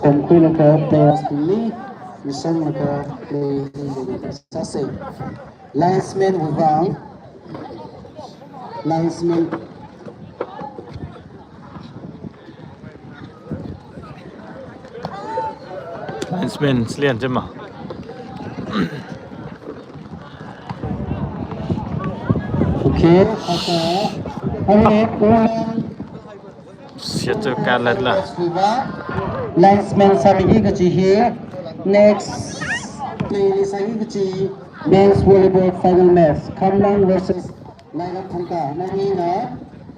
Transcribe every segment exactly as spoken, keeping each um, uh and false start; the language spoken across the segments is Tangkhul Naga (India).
Khomkhuilaga players bingli misonglaga play hi sāsa. Linesman Wuvang. Linesman. Linesman, slian jema. Okay, okay. Alright, Siya chu kalatla. Linesman sāmi hi kachi hi. Next play sāmi hi kachi. Men's volleyball final match. Khamlang versus Lairam Phungka. Nani na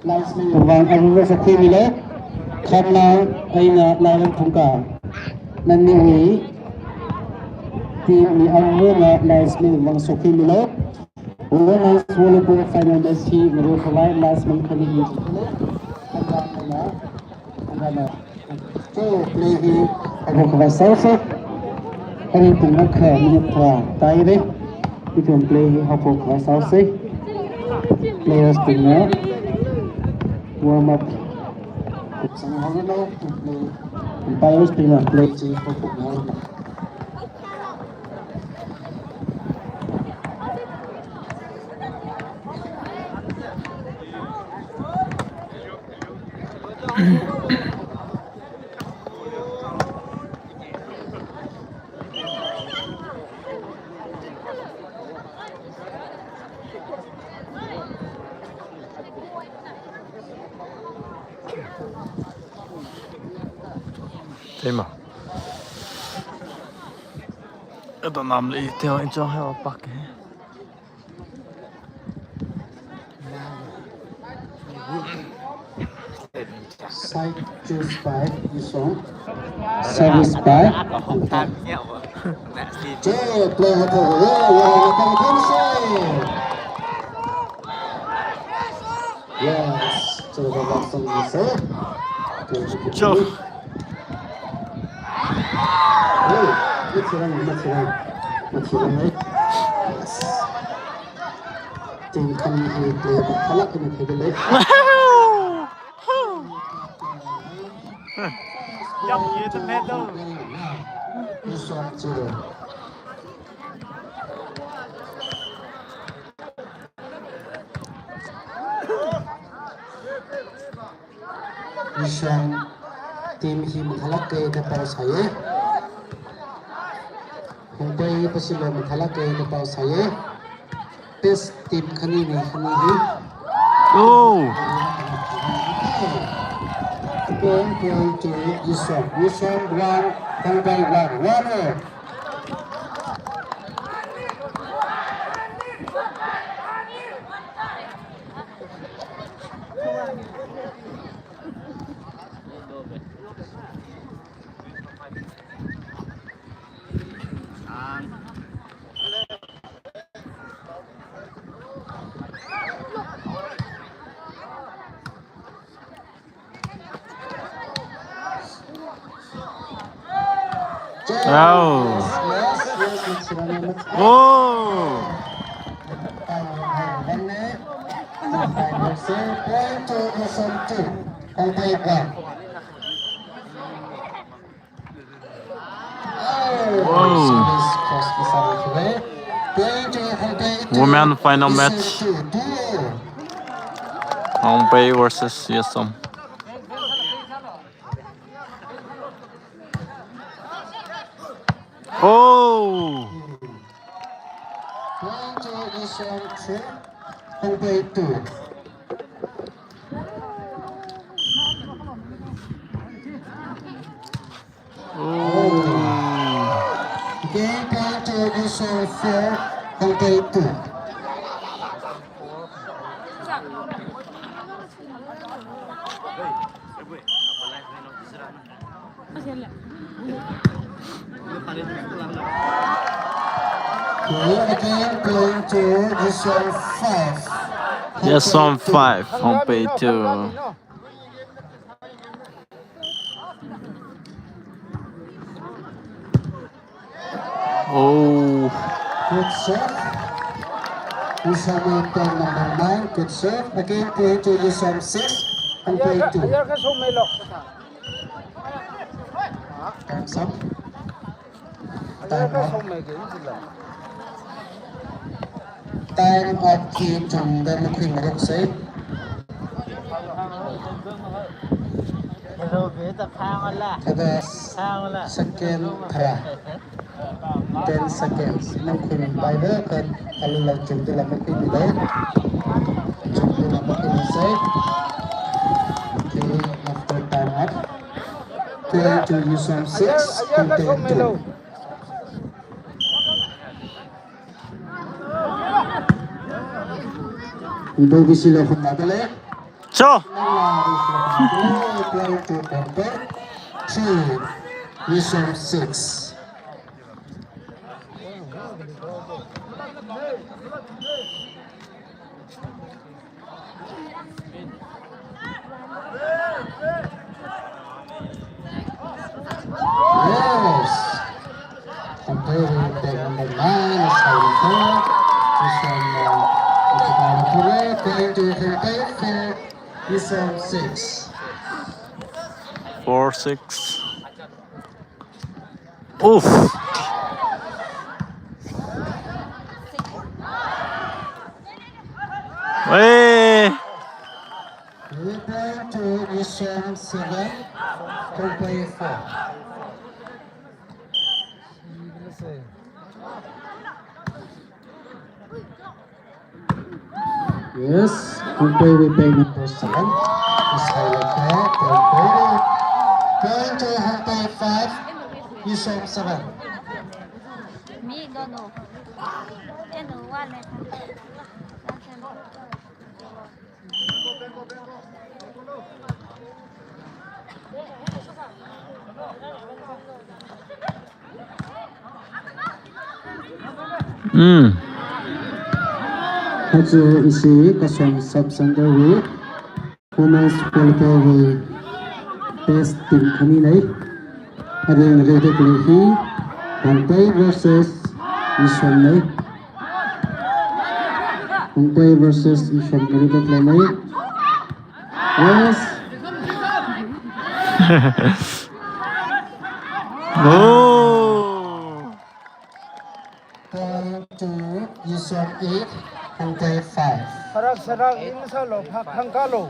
linesman Wuvang aruirui sākhuimilu. Khamlang eina Lairam Phungka. Naniwui team mi aruirui na linesman Wuvang sākhuimilu. Women's volleyball final match hi ngaruikhavai linesman khani hi. So, play hi haophokkhavai sāsa. Arui pung akha minute tharā tāhaira. Ithum play hi haophokkhavai sāsa. Players bingna warm up kupsanghaoranu, play. Umpires bingna play chi haophokhaoranu. Tema. Ito namli teo inchong heo pak. Side choose by Yusong. Service by. Che, play hato. Wo, wo, wo, wo, wo, wo. Yes, so the last one is, uh, Cho. Oh, machirang, machirang, machirang, eh? Yes. Team khani hi play khalak ni thei le. Yam ye the medal. This one, zero. Yusong team hi mathālāka da pao sāya. Hongpei Pasilong mathālāka da pao sāya. Best team khani ni khani hi. Oh. Point, point to Yusong. Yusong one, Hongpei one. One all. Wow. Oh. Wow. Women final match. Hongpei versus Yasom. Oh. Point to Yasom three, Hongpei two. Oh. Game point to Yasom four, Hongpei two. Again, going to Yasom five. Yasom five, Hongpei two. Oh. Good serve. Yasom number nine, good serve. Again, point to Yasom six, Hongpei two. Ayar ka sumelo. Sam. Time up. Time up ki tungda makhuingaroksa. Thāda second tharā. Ten seconds. Makhuipaida kha alungla chungdala makhuimilei. Chungdala makhuimilei. Okay, after time up. Going to Yusong six, Khongpei two. Ibo bisi lo khum nadalei. Cho. Three, Yusong six. Yes. Khongpei with bag number nine, Sailaka. This one, uh, going to Khongpei for Yusong six. Four six. Oof. Hey. Reply to Yusong seven, Khongpei four. Yes, Khongpei with bag number seven. Is highlighted. Point to Khongpei five, Yusong seven. Mi dono. Eno wale. Mm. Aja ishi Kasom Sub-Center wui women's volleyball wui best team khaninei. Aring reidakli hi Khongpei versus Yusong nei. Khongpei versus Yusong reidakli nei. Yes. Oh. Point to Yusong eight, Khongpei five. Sarak, sarak, ing salo, phak hangkalo.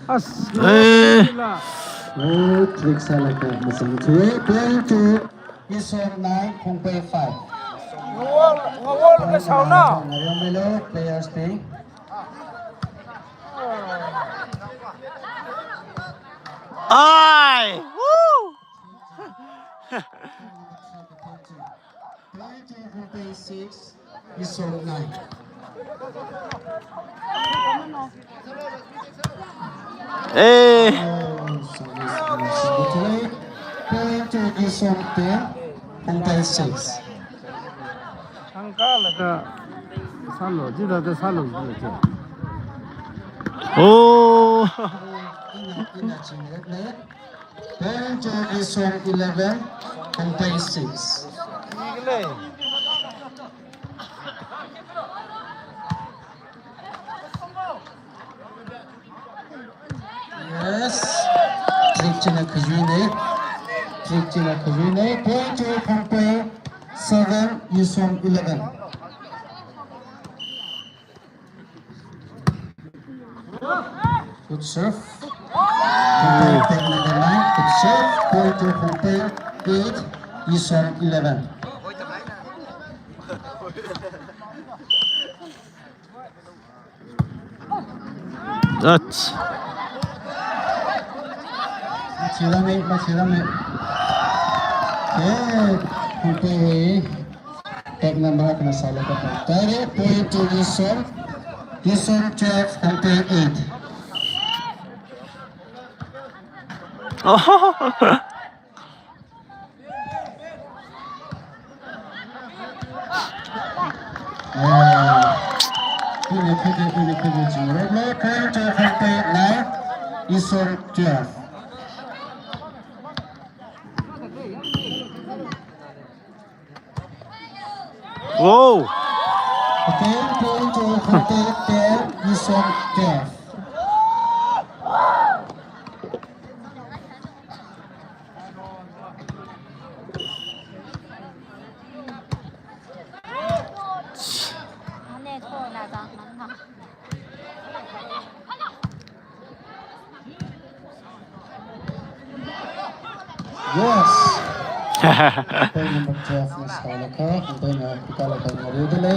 As. Eh. Oh, trick sālaga masang thui. Point to Yusong nine, Khongpei five. Ngawal, ngawal ka sauna. Ngariyang melo, players team. Ai! Woo! Point to Khongpei six, Yusong nine. Eh. Oh, sorry, sorry, sorry. Point to Yusong ten, Khongpei six. Hangkalaga sālo, jida da sālo, jida da. Oh. Ina, ina chingret ne. Point to Yusong eleven, Khongpei six. Yes. Trick china khajuinei. Trick china khajuinei. Point to Khongpei seven, Yusong eleven. Good serve. Khongpei number nine, good serve. Point to Khongpei eight, Yusong eleven. That's Machilame, machilame. Okay, Khongpei. Tag number kana sālaga. Direct point to Yusong. Yusong twelve, Khongpei eight. Oh. Ah, ina khuiki, ina khuiki ching. Red line, point to Khongpei nine, Yusong twelve. Whoa. Again, point to Khongpei ten, Yusong Song Jeff. Yes. Point number twelve na sālaga, point na kukala point na rudale.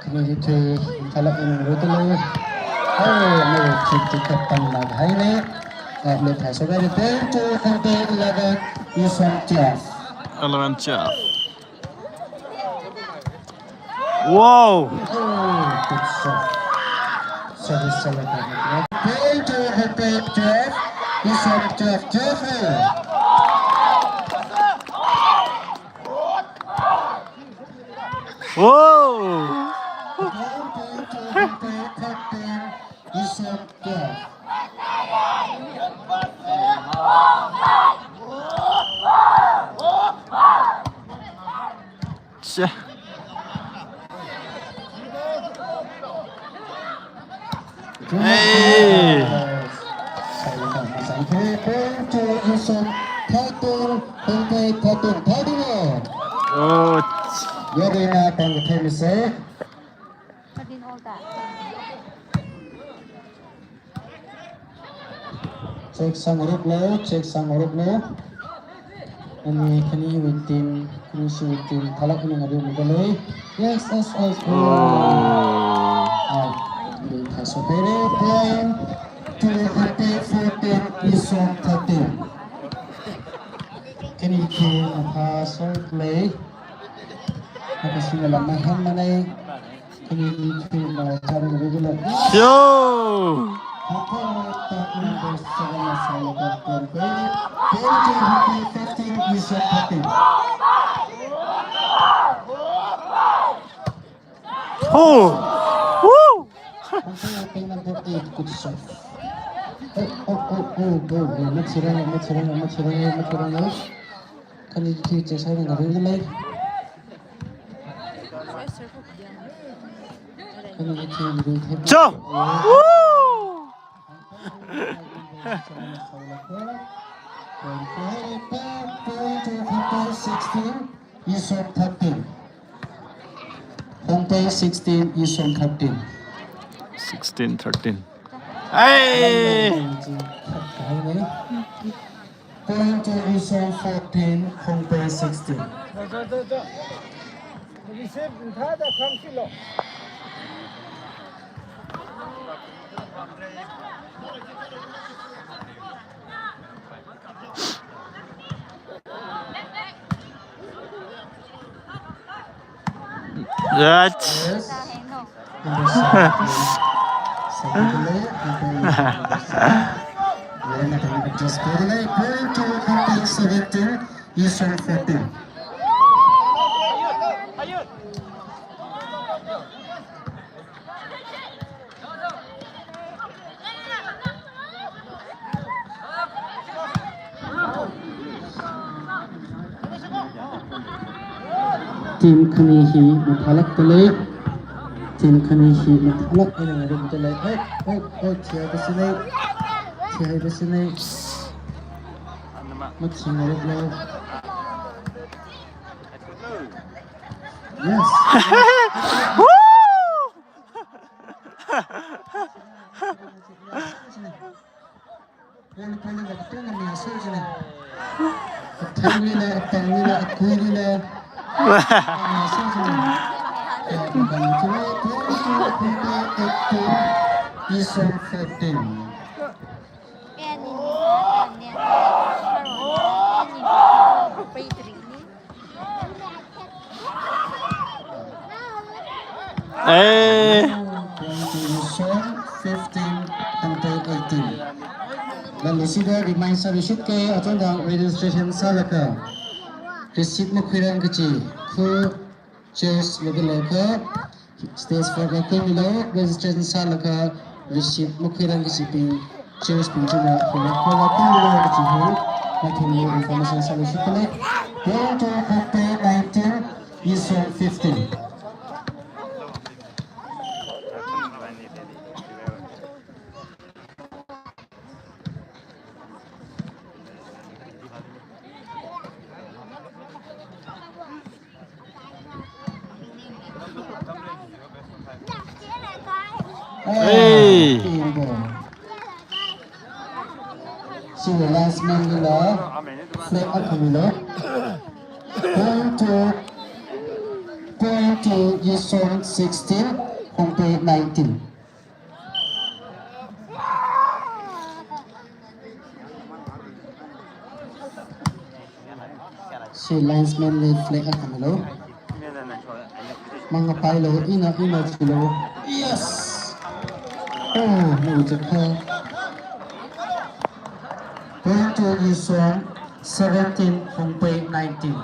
Khani hi tui, kala point na rudale. Oh, no, chip chip kapang na hai ne. At le paso gari point to point eleven, Isom twelve. Eleven twelve. Wow! Oh, good shot. Sorry, sorry, sorry. Point to Hopei twelve, Isom twelve, twelve. Wow! Point to Hopei thirteen, Isom twelve. Sha. Hey. Point to Isom thirteen, Hongpei thirteen, thirteen. Oh. Yarina pang themse. Check sāngaroklo, check sāngaroklo. Ani khani wui team, khani shiwui team, thalak ni ngadu mudalei. Yes, yes, yes. Oh. Ai, ni thaso pere, point to Hongpei fourteen, Isom thirteen. Khani team, thaso play. Apa sila lama hem manai. Yo! Oh! Woo! Cho! Woo! Hongpei sixteen, Isom thirteen. Hongpei sixteen, Isom thirteen. Sixteen thirteen. Hey! Point to Isom fourteen, Hongpei sixteen. Right. Seventeen, Isom fourteen. Team khani hi mathālak talei. Team khani hi mathālak eina ngarumtalei. Oi, oi, oi, thihaibasine. Thihaibasine. Mathi ngarumlo. Yes. Woo! Poli poli la katonga mi asojina. Athangli la, apangli la, akuili la. Mi asojina. Isom fourteen. Eh. Fifteen and eighteen. Lalisida remind sāluishit ke, achonda registration sālaga receipt makhuirang kachi khu chairs laga laga stage four la tenglo, registration sālaga receipt makhuirang kachi ping chairs ping china hula hula tenglo kachi hu. Nathumli information sāluishit le. Point to Hongpei nineteen, Isom fifteen. Hey. Iwui linesman lila flag akha milo. Point to, point to Yisong sixteen, Hongpei nineteen. Ishi linesman li flag akha milo. Mangapailo, ina, ina chilo. Yes. Oh, no, it's a call. Point to Yisong, seventeen, Hongpei nineteen.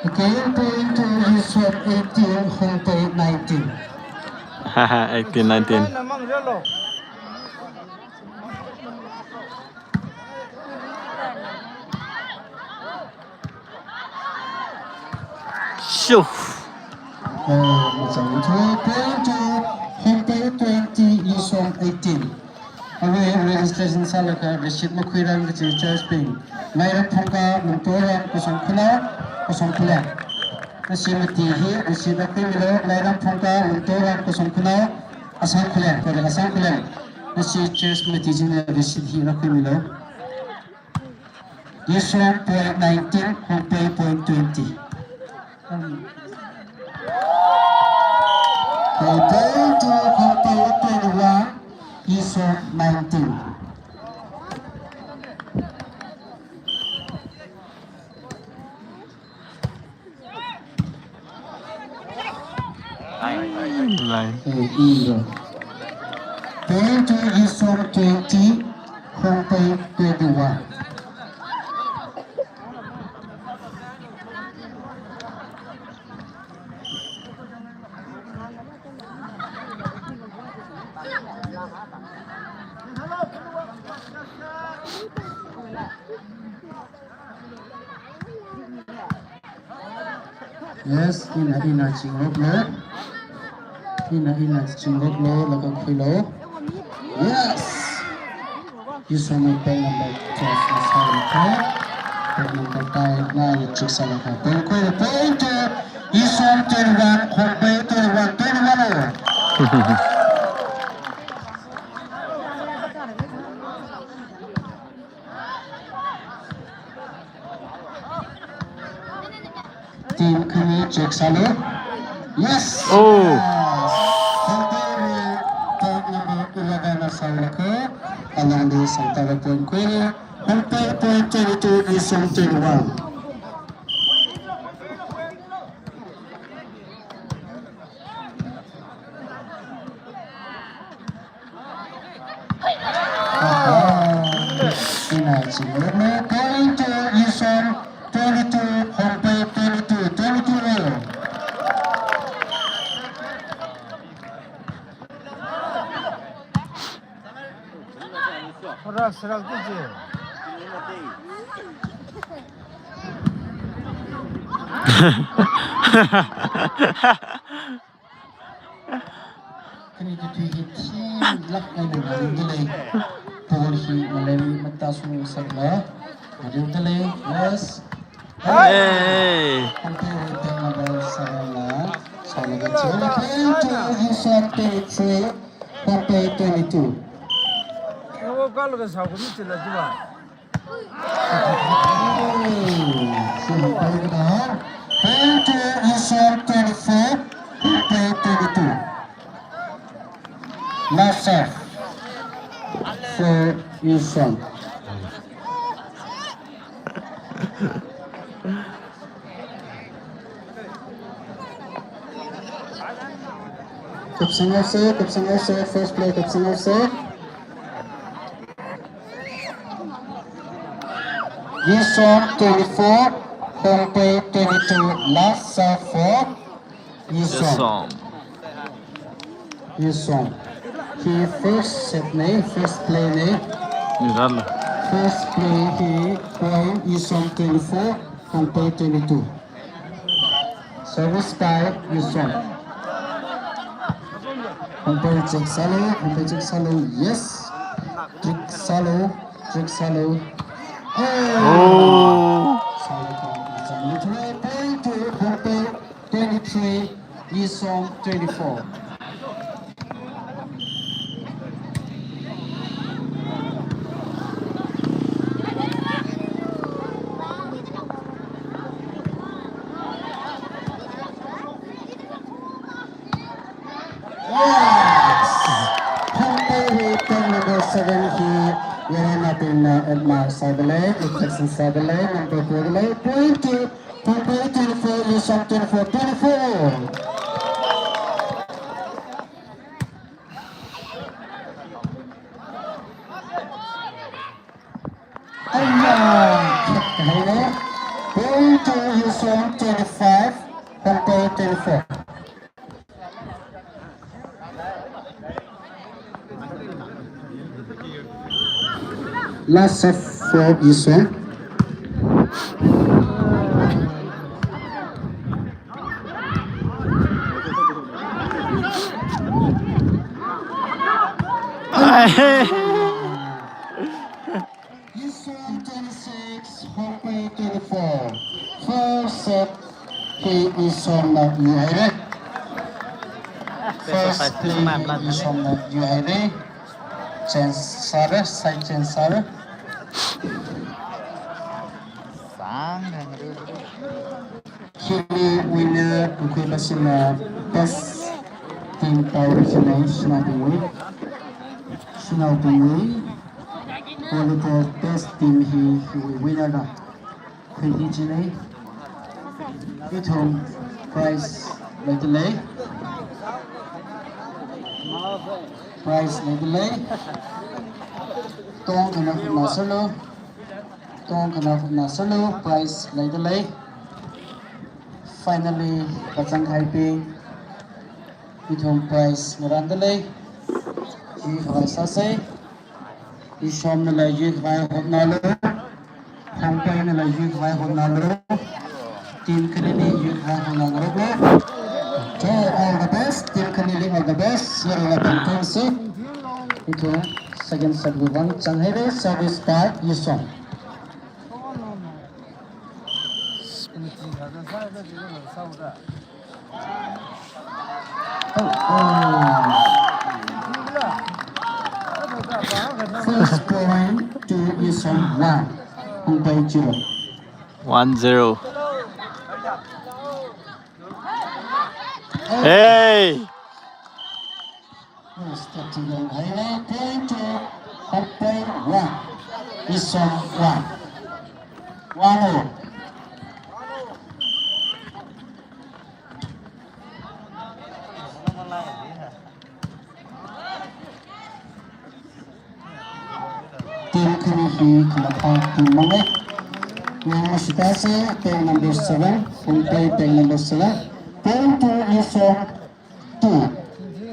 Again, point to Yisong eighteen, Hongpei nineteen. Haha, eighteen nineteen. Shoo. Oh, macam itu. Point to Hongpei twenty, Yisong eighteen. Awui registration sālaga receipt makhuiran kachi church bing. Lairam phungka, Lungtoran, Kosong Khulak, Kosong Khulak. Nashi mati hi receipt rākhuimilo, Lairam phungka, Lungtoran, Kosong Khulak, Asang Khulak, kore Asang Khulak. Nashi church mati china receipt hi rākhuimilo. Yisong point nineteen, Hongpei point twenty. Hongpei two, Hongpei twenty-one, Yisong nineteen. Line. Eh, iro. Point to Yisong twenty, Hongpei twenty-one. Yes, ina, ina chingoklo. Ina, ina chingoklo, laga khuilo. Yes. Yisong bag number twelve na sālaga. Bag number five na matric sālaga. Bag khuilo, point to Yisong twenty-one, Hongpei twenty-one, twenty-one. Team khani check sālu. Yes. Oh. Yes. Hongpei wui tag number eleven na sālaga. Alangli Sangtara point khuira. Hongpei point twenty-two, Yisong twenty-one. Aha. Ina chingoklo, point to Yisong twenty-two, Hongpei twenty-two, twenty-two. Ora, serak tu je. Khani tu tui hi themlāk eina ngareodalei. Ball hi ngalei matasungasakla ngareodalei. Yes. Hey! Hongpei wui tag number seven la sālaga chila. Point to Yisong twenty-three, Hongpei twenty-two. Wo kalaga sākumi chila jiwa. Point to Yisong twenty-four, Hongpei twenty-two. Last serve for Yisong. Kupsang F C, Kupsang F C, first play, Kupsang F C. Yisong twenty-four, Hongpei twenty-two, last serve for Yisong. Yisong. Yisong. Hi first set nei, first play nei. Ni rala. First play hi point Yisong twenty-four, Hongpei twenty-two. Service by Yisong. Hongpei check sālu, Hongpei check sālu, yes. Trick sālu, trick sālu. Oh! twenty-four. Yes! Hongpei wui tank number seven hi, Yarana team na admire sādalei, reflection sādalei, number four lei, point to Hongpei twenty-four, Isom twenty-four, twenty-four. Aiya, khatkahai lei. Point to Isom twenty-five, Hongpei twenty-four. Last serve for Isom. Isom twenty-six, Hongpei twenty-four. First set hi Isomna yuihaira. First play hi Isomna yuihaira. Change sāra, side change sāra. Hili winner kakhui kasina best team tao richinai, Shanaobingwui. Shanaobingwui. Volleyball best team hi, hiwui winner na khuihi jinai. Ithum prize leidalei. Prize leidalei. Tongkhana khutna sālu. Tongkhana khutna sālu, prize leidalei. Finally, kachanghaibing, ithum prize ngarāndalei. Yuikhavai sāsei. Isomnala yuikhavai hotnalu. Hongpeinala yuikhavai hotnalu. Team khanili yuikhavai hotnangaroklu. Okay, all the best. Team khanili all the best. Yarana team thanks. Ithum second set wui vang changhaira, service by Isom. Oh, oh. First point to Isom one. Hongpei zero. One zero. Hey! Step to the highlight point to Hongpei one. Isom one. One oh. Team khani hi khamathā team mangai. Yang masita se, tag number seven, Hongpei tag number seven. Point to Isom two,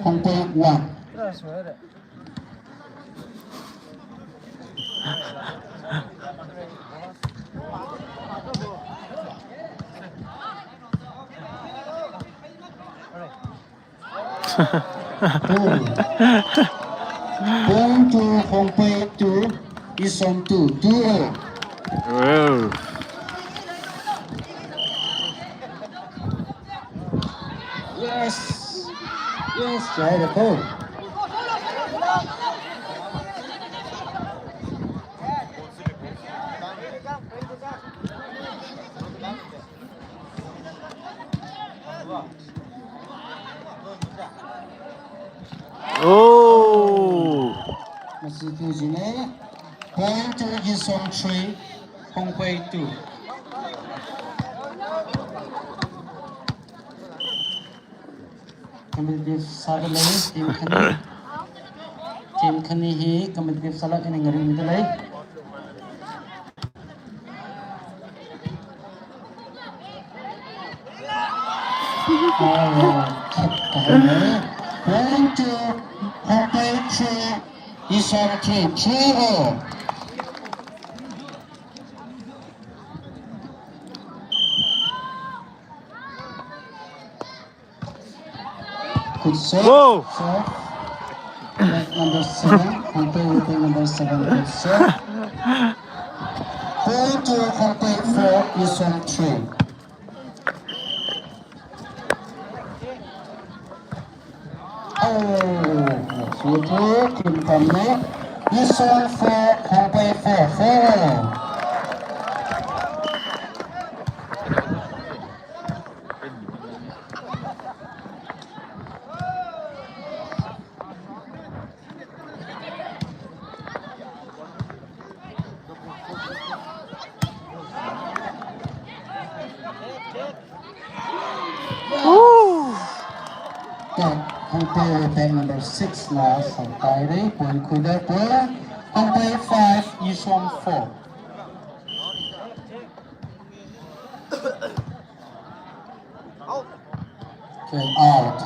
Hongpei one. Point to Hongpei two, Isom two, two oh. Wow. Yes. Yes, Jai Rakhou. Oh. Masi tu jine. Point to Isom three, Hongpei two. Competitive sāda lei, team khani. Team khani hi competitive sālāk eina ngaruimida lei. Oh, khatkahai lei. Point to Hongpei three, Isom three, three oh. Good serve. Whoa. Serve. Tag number seven. Hongpei wui tag number seven. Good serve. Point to Hongpei four, Isom three. Two, Krimtamle, Isom four, Hongpei four, four. Woo! Tag, Hongpei tag number six na sangkaire, point khuida point, Hongpei five, Isom four. Okay, out.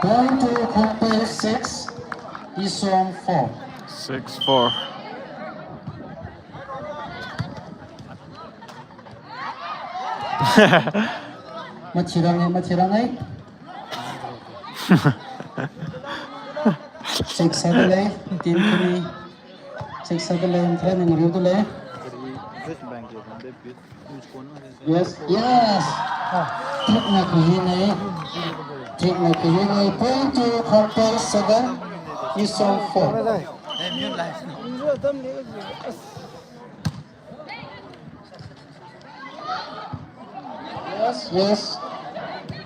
Point to Hongpei six, Isom four. Six four. Mathirang ai, mathirang ai. Six sāda lei, team khani. Six sāda lei, mathālāk eina ngariuda lei. Yes, yes. Trick na khuinei. Trick na khuinei. Point to Hongpei seven, Isom four. Yes, yes.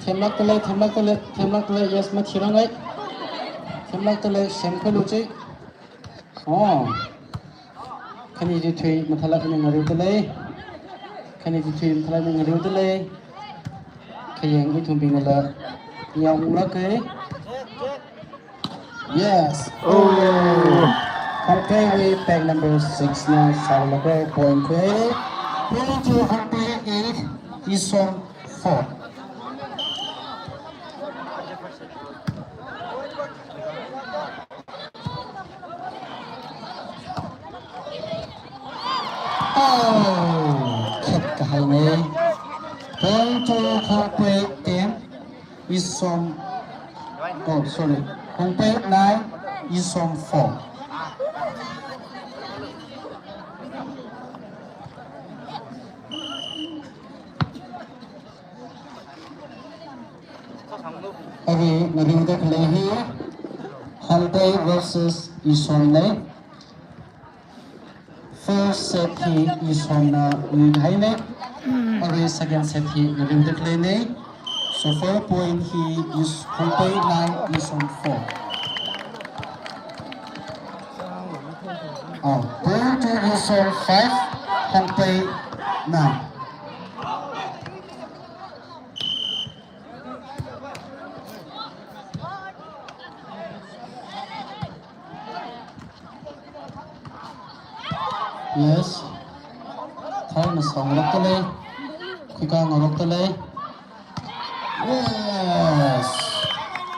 Themlākda lei, themlākda lei, themlākda lei. Yes, mathirang ai. Themlākda lei, semkhuilu chi. Oh. Khani chi thui mathālāk eina ngariuda lei. Khani chi thui mathālāk eina ngariuda lei. Khayang ithumbingnala yaonglāka. Yes. Oh. Hongpeiwui tag number six na sālaga point khui. Point to Hongpei eight, Isom four. Oh, khet kahainei. Point to Hongpei ten, Isom. Oh, sorry. Hongpei nine, Isom four. Arui ngariuda khalei hi Hongpei versus Isom lei. First set hi Isomna win hainei. Arui second set hi ngariuda khaleinei. So four point hi is Hongpei nine, Isom four. Oh, point to Isom five, Hongpei nine. Yes. Thai na song rok talei. Khuika ngarok talei. Yes.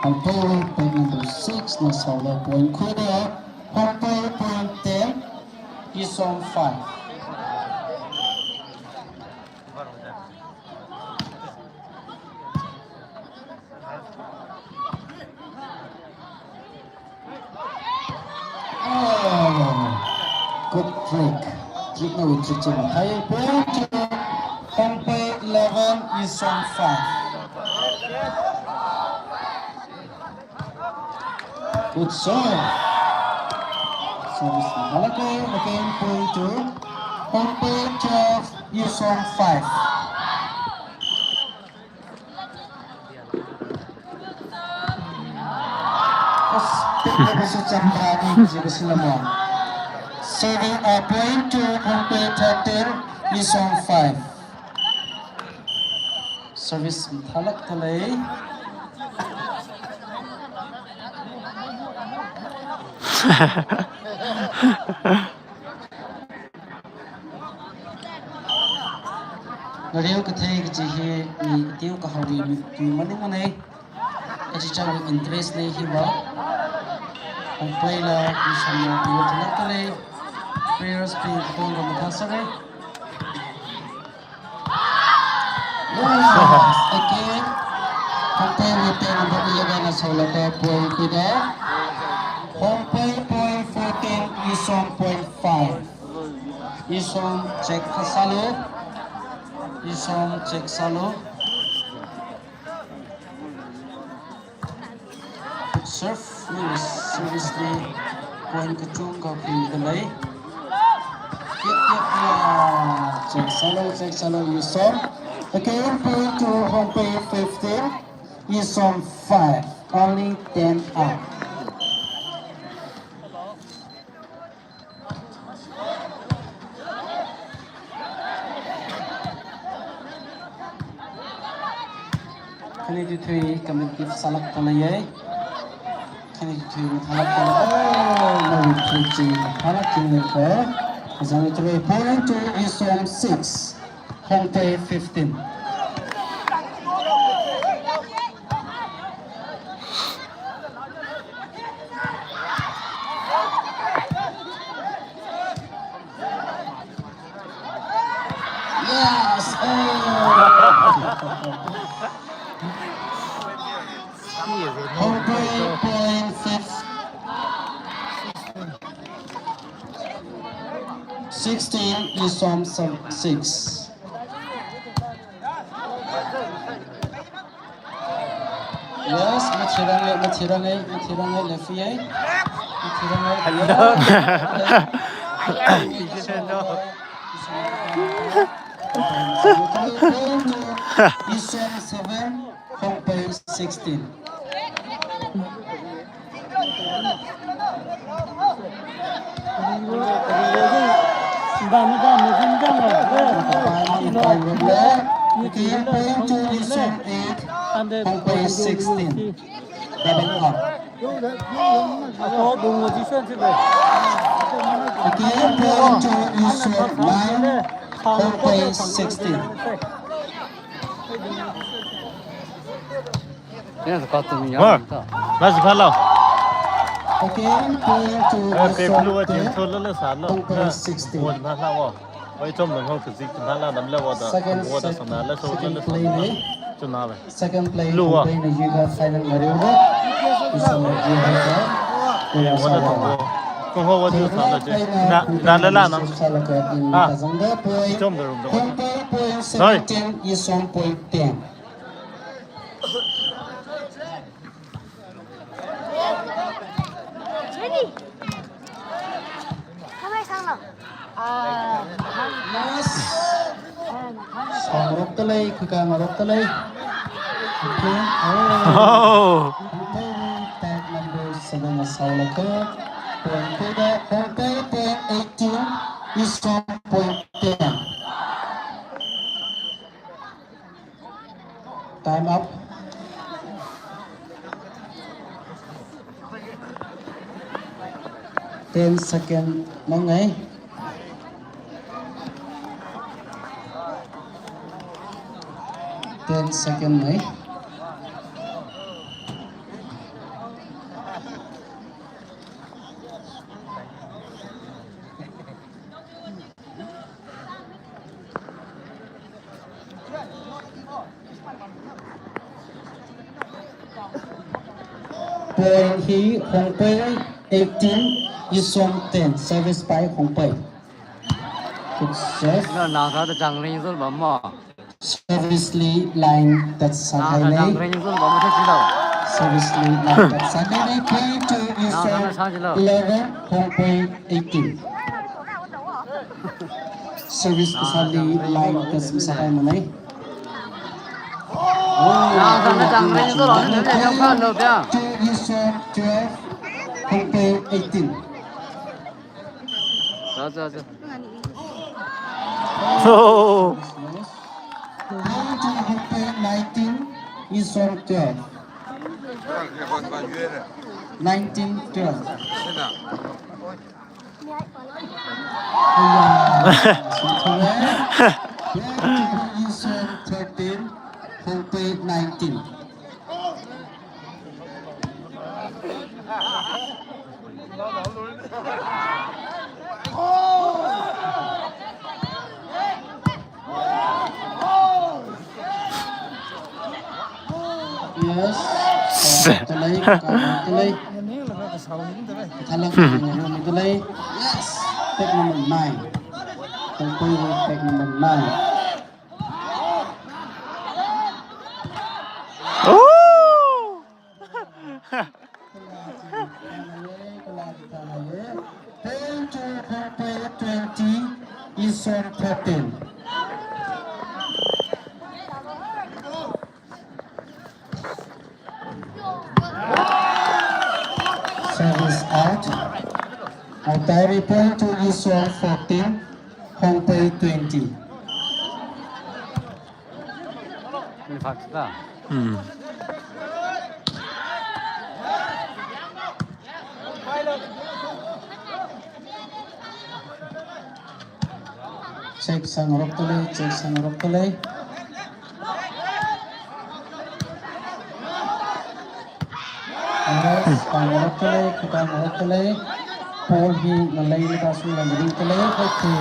Hongpei point number six na song rok point khuida. Hongpei point ten. Isom five. Oh, good trick. Trick na wui trick chama. High point to Hongpei eleven, Isom five. Good serve. Service mathālāka, again point to Hongpei twelve, Isom five. Serving a point to Hongpei thirteen, Isom five. Service mathālāk talei. Ngareo kathei kaji hi mi tiu kahāngwui mi tui maningmanei. Kachichāwui interest nei hiva. Hongpeila Isomna tiu thanakta lei. Players bing katonga mathāsāra. Yes, again. Hongpeiwui tag number eleven na sālaga point khuida. Hongpei point fourteen, Isom point five. Isom check kasālu. Isom check sālu. Serve, service li point kachungkha khuimida lei. Yep, yep, yeah. Check sālu, check sālu, Isom. Again, point to Hongpei fifteen, Isom five, only ten up. Khani chi thui competitive sālākda leiya. Khani chi thui mathālākda lei. Oh, no, three chi mathālāk chi lei ko. Azang three point to Isom six, Hongpei fifteen. Yes! Oh! Hongpei point six. Sixteen, Isom six. Yes, mathirang ai, mathirang ai, mathirang ai, left ai. Mathirang ai. Hello. Isom seven, Hongpei sixteen. Again, point to Isom eight, Hongpei sixteen. Double up. Again, point to Isom nine, Hongpei sixteen. Yes, got to me. Where? Where's the fellow? Again, point to Isom ten, Hongpei sixteen. Oi, chom nang hok zik nala nam le wada. Second set, second play ni. Chuna le. Second play ni yuga final ngariu le. Isom yuga. Wada tong ko. Kong ho wada sa le. Na, na le la nam. Ah. Chom de rum de. Hongpei point seventeen, Isom point ten. Jenny. Kamai sang lo. Ah. Yes. Shangrokta lei, kaka ngarokta lei. Okay. Oh. Oh. Hongpei tag number seven na saulaka. Point khuida, Hongpei point eighteen, Isom point ten. Time up. Ten second mangai. Ten second ngai. Point hi Hongpei eighteen, Isom ten. Service by Hongpei. Good serve. Na, na, sa ta chang ring sul ba mo. Service li line tat sākahai lei. Service li line tat sākahai lei. Point to Isom eleven, Hongpei eighteen. Service kasāli line tat sākahai manei. Point to Isom twelve, Hongpei eighteen. Point to Hongpei nineteen, Isom twelve. Nineteen twelve. Aiya, Isom thirteen, Hongpei nineteen. Yes. Talei, talei. Talei, talei. Yes. Tag number nine. Tag number nine. Oh! Tari point to Yisong fourteen, Hongpei twenty. Hmm. Check sāngarokdalei, check sāngarokdalei. Yes, sāngarokdalei, khuikhangarokdalei. Ball hi ngalei mata sungla ngalei dalei. Okay.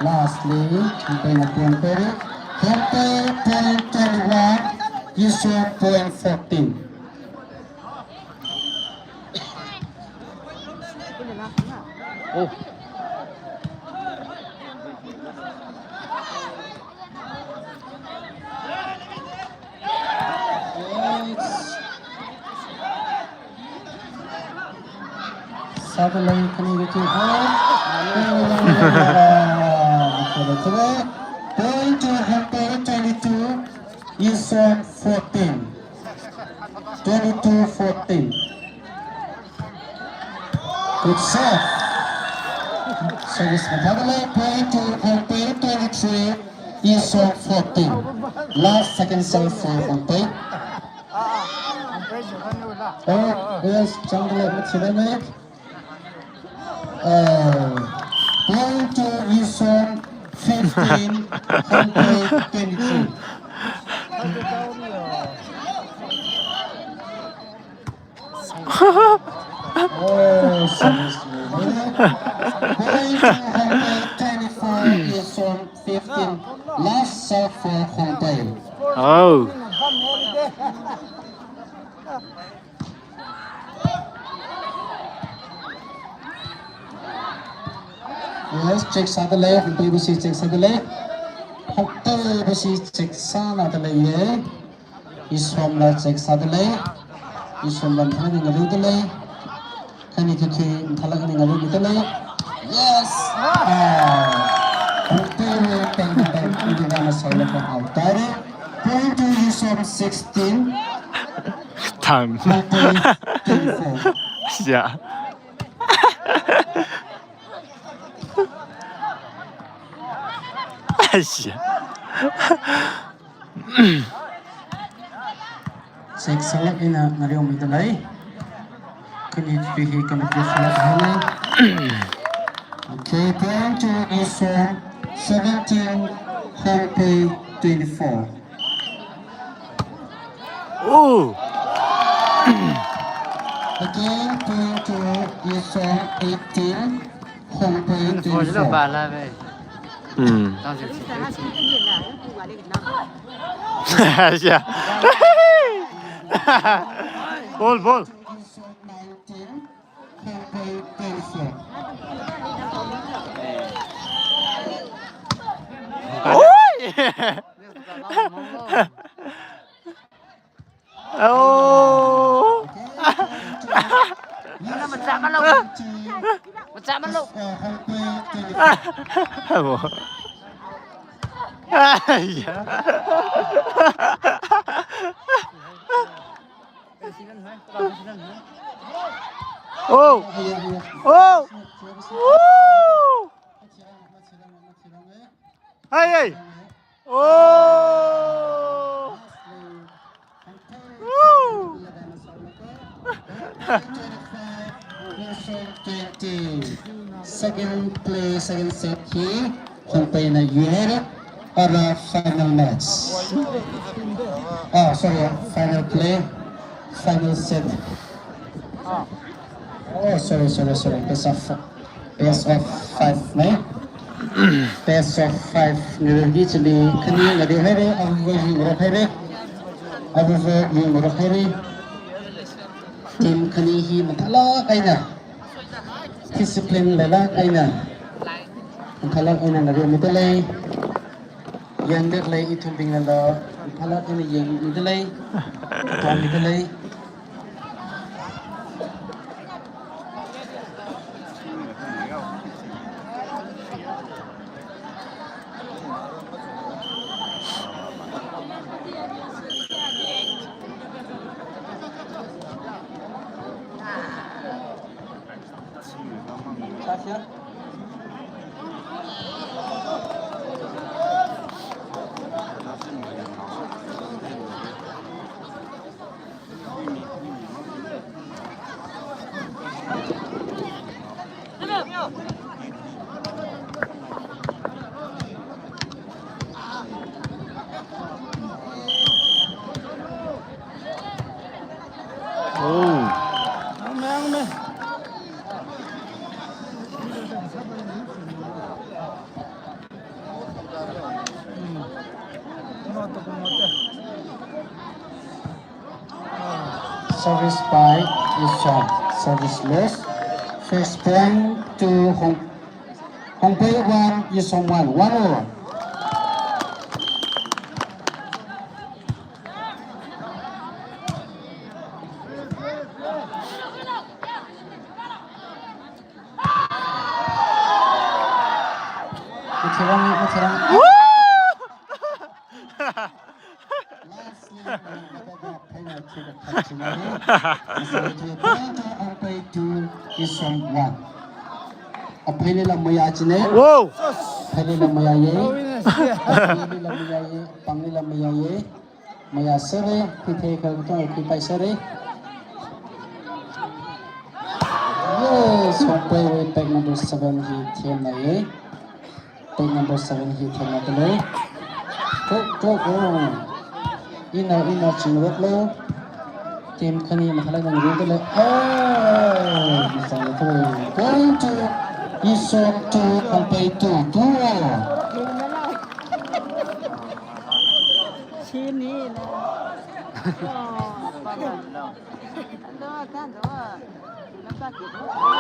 Lastly, Hongpei na point peri. Hongpei point twenty-one, Yisong point fourteen. Oh. Suddenly, can you get your hand? Point to Hongpei twenty-two, Yisong fourteen. Twenty-two fourteen. Good serve. Service mathālei, point to Hongpei twenty-three, Yisong fourteen. Last second serve for Hongpei. Oh, yes, jungle of Mitsubishi. Uh, point to Yisong fifteen, Hongpei twenty-three. Oh, service. Point to Hongpei twenty-four, Yisong fifteen. Last serve for Hongpei. Oh. Yes, check sādalei, Hongpei basi check sādalei. Hongpei basi check sānādalei ye. Yisomla check sādalei. Yisomla mathālāk eina ngareodalei. Khani kiki mathālāk eina ngareomidalei. Yes! Ah. Hongpei peng peng indi rana saula ka out. Point to Yisom sixteen. Time. Hongpei twenty-four. Yeah. Aiya. Check sālāk eina ngareomidalei. Khani kiki hi complete sālāk eina. Okay, point to Yisom seventeen, Hongpei twenty-four. Oh. Again, point to Yisom eighteen, Hongpei twenty-four. Hmm. Yeah. Ball, ball. Yisom nineteen, Hongpei twenty-four. Oi! Oh. Machā malu. Machā malu. Aiya. Oh. Oh. Woo. Hey, hey. Oh. Woo. Twenty. Second play, second set hi Hongpeina yuihaira. Ara final match. Ah, sorry, final play, final set. Oh, sorry, sorry, sorry. Best of, best of five, ne? Best of five. Ngarei chili khani ngareohaira, aruiva yungrokhaira. Aruiva yungrokhaira. Team khani hi mathālāk eina, discipline leilāk eina, mathālāk eina ngareomidalei. Yangdalei ithumbingnala, mathālāk eina yangmidalei. Tumidalei. Service by Yisom. Service loss. First point to Hong-, Hongpei one, Yisom one. One all. Mathirang, mathirang. Lastly, penalty, the penalty. Hongpei two, Yisom one. Aphailila mayā chine. Wow. Aphailila mayāye. Aphailila mayāye. Panglila mayāye. Mayāsere, khuithei kha kutong khuipaisere. Yes, Hongpeiwui pack number seven hi themnaiye. Pack number seven hi themnadalei. Tok, tok, oh. Ina, ina, chingroklo. Team khani mathālāk eina ngareodalei. Oh, misang lo. Going to Yisom two, Hongpei two, two. Shinina.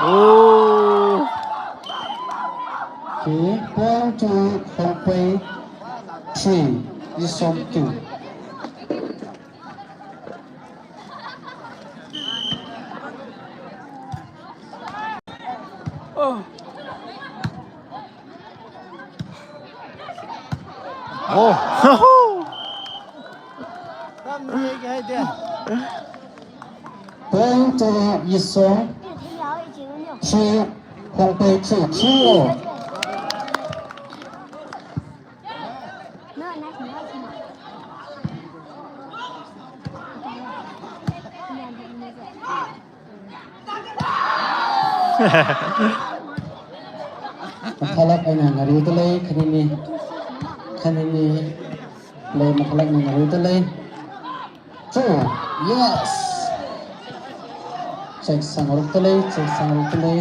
Oh. Okay, point to Hongpei three, Yisom two. Oh. Oh. Point to Yisom three, Hongpei three, three. Mathālāk eina ngareodalei, khanini, khanini, lei mathālāk eina ngareodalei. Two, yes. Check sāngarokdalei, check sāngarokdalei.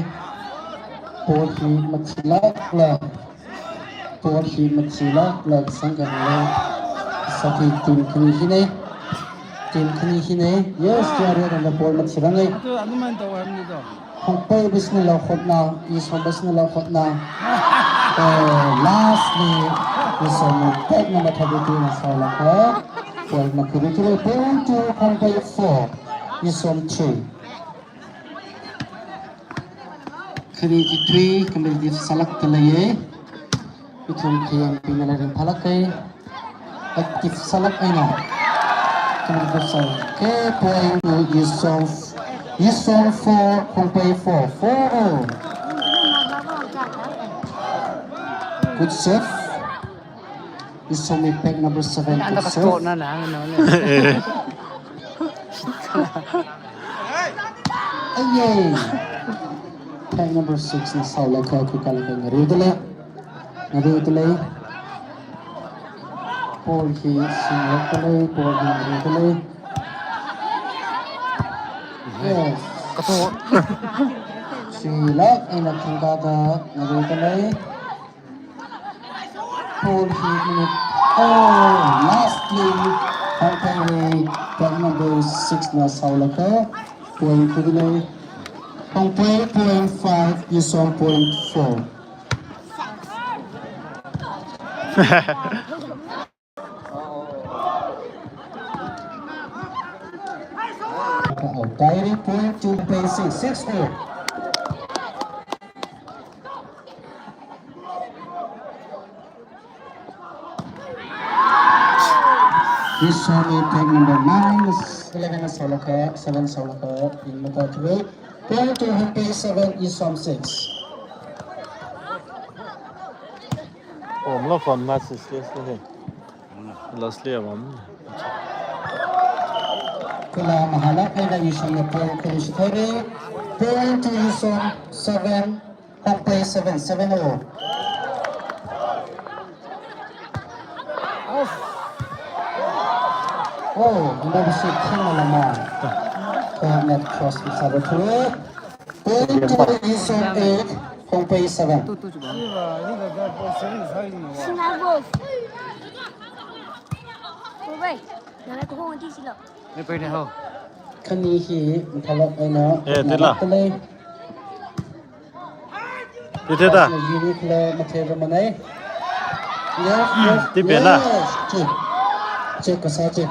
Ball hi mathilākla. Ball hi mathilākla sangkhanglei. Sāki team khani hine. Team khani hine. Yes, tiare danda ball mathirang e. Atu anuman tawar ni to. Hongpei business lo khotna, Yisom business lo khotna. Eh, lastly, Yisom pack number thirty-two na saolakha. Point na kuri kuri, point to Hongpei four, Yisom three. Khani chi three, competitive sālākdaleiye. Ithum khayang pinala ringphālāke. Active sālāk eina. Competitive sālāke, point to Yisom, Yisom four, Hongpei four, four all. Good save. Yisom pack number seven, good save. Ayay! Pack number six na saolakha, khuikalaga ngareodalei. Ngareodalei. Ball hi singlokdalei, ball hi ngareodalei. Yes. Kato. Silāk eina khangkāda ngareodalei. Ball hi minute. Oh, lastly, Hongpeiwui pack number six na saolakha, point khuidalei. Hongpei point five, Yisom point four. Hongpei point two, Hongpei six, six all. Yisomwui pack number nine, eleven saolakha, seven saolakha, in mata three. Point to Hongpei seven, Yisom six. Oh, mala phone message list ni. Lastly, amam. Kala mahalak eina Yisomna point khuishithaire. Point to Yisom seven, Hongpei seven, seven all. Oh, number six, Khingmalama. Point net cross, Mister Rathore. Point to Yisom eight, Hongpei seven. Single goal. Oi, nana ko hong di silo. Ni pwede ho. Khani hi mathalak eina. Eh, tila. Talei. Titeta. Yuni khala mathei ramanei. Yes, yes, tipela. Yes. Check. Check kasā check.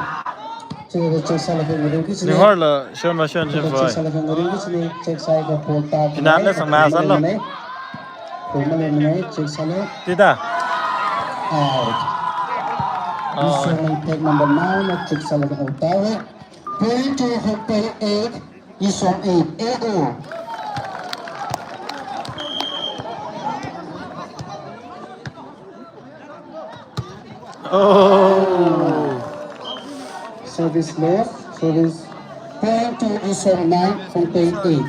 Check, check sālaga ngarum ki chini. Nihorla shon ma shon shon. Check fai. Sālaga ngarum ki chini. Check sālaga pol ta. Inanla sangna sālo. Pol maleimana, check sālo. Tita. Out. Oh. Isom tag number nine, check sālaga out. Point to Hongpei eight. Isom eight, eight oh. Oh. Service loss, service point to Isom nine, Hongpei eight.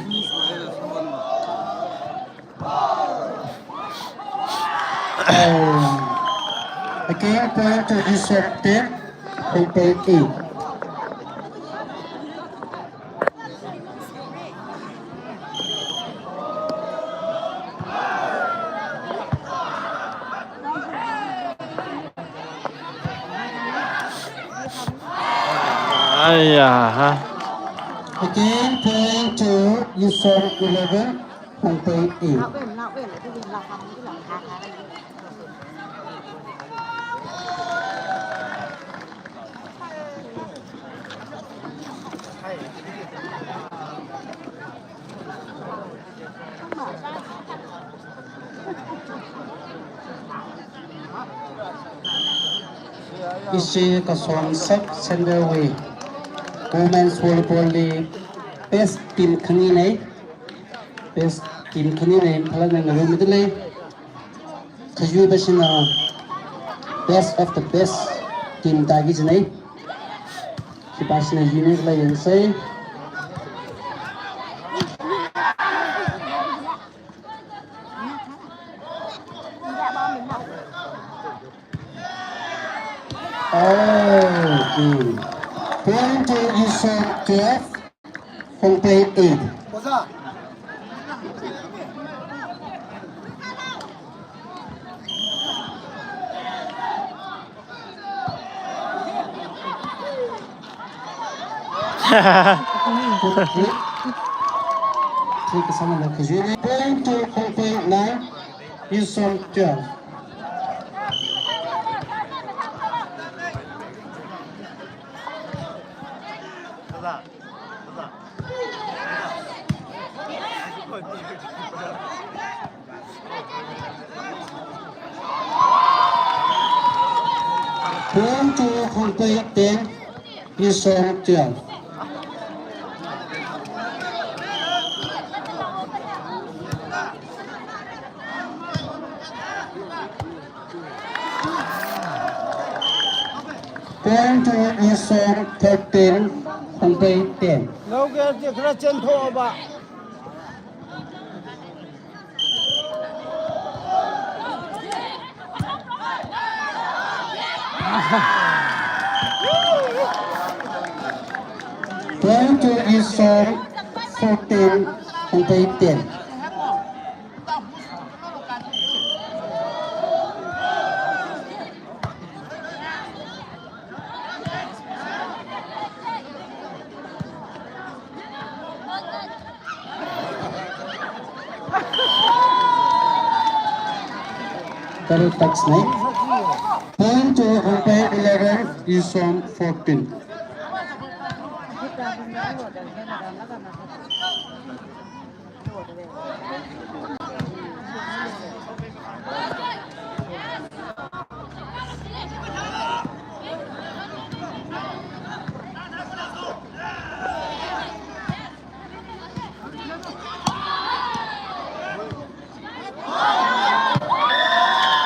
Oh. Again, point to Isom ten, Hongpei eight. Aiya, ha. Again, point to Isom eleven, Hongpei eight. Ishi Kasom Sub Center wui Women's Volleyball li best team khaninei. Best team khaninei, phalana ngarumda lei. Khayu bashina best of the best team tāki jinei. Khipāshina unique la yangsei. Okay. Point to Isom twelve, Hongpei eight. Point to Hongpei nine, Isom twelve. Point to Hongpei ten, Isom twelve. Point to Isom thirteen, Hongpei ten. Local te khala chenthoba. Point to Isom fourteen, Hongpei ten. Taruk taksnei. Point to Hongpei eleven, Isom fourteen.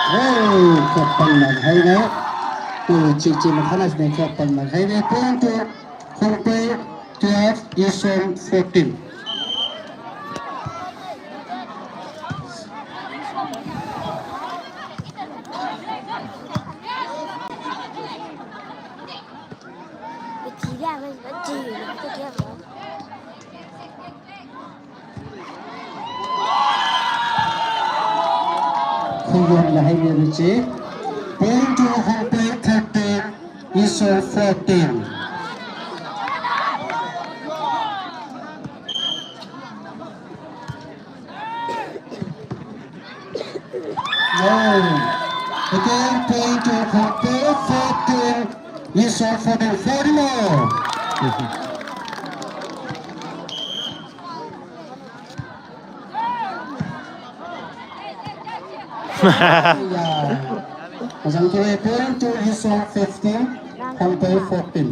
Hey, khapan na hai na. Oh, chi chi ma khana ne khapan na hai ne. Point to Hongpei twelve, Isom fourteen. Khuyang la hai ne chi. Point to Hongpei thirteen, Yishom fourteen. No. Again, point to Khongpei fourteen. Yishom fourteen. Four more. Yeah. Azang kire point to Yishom fifteen, Khongpei fourteen.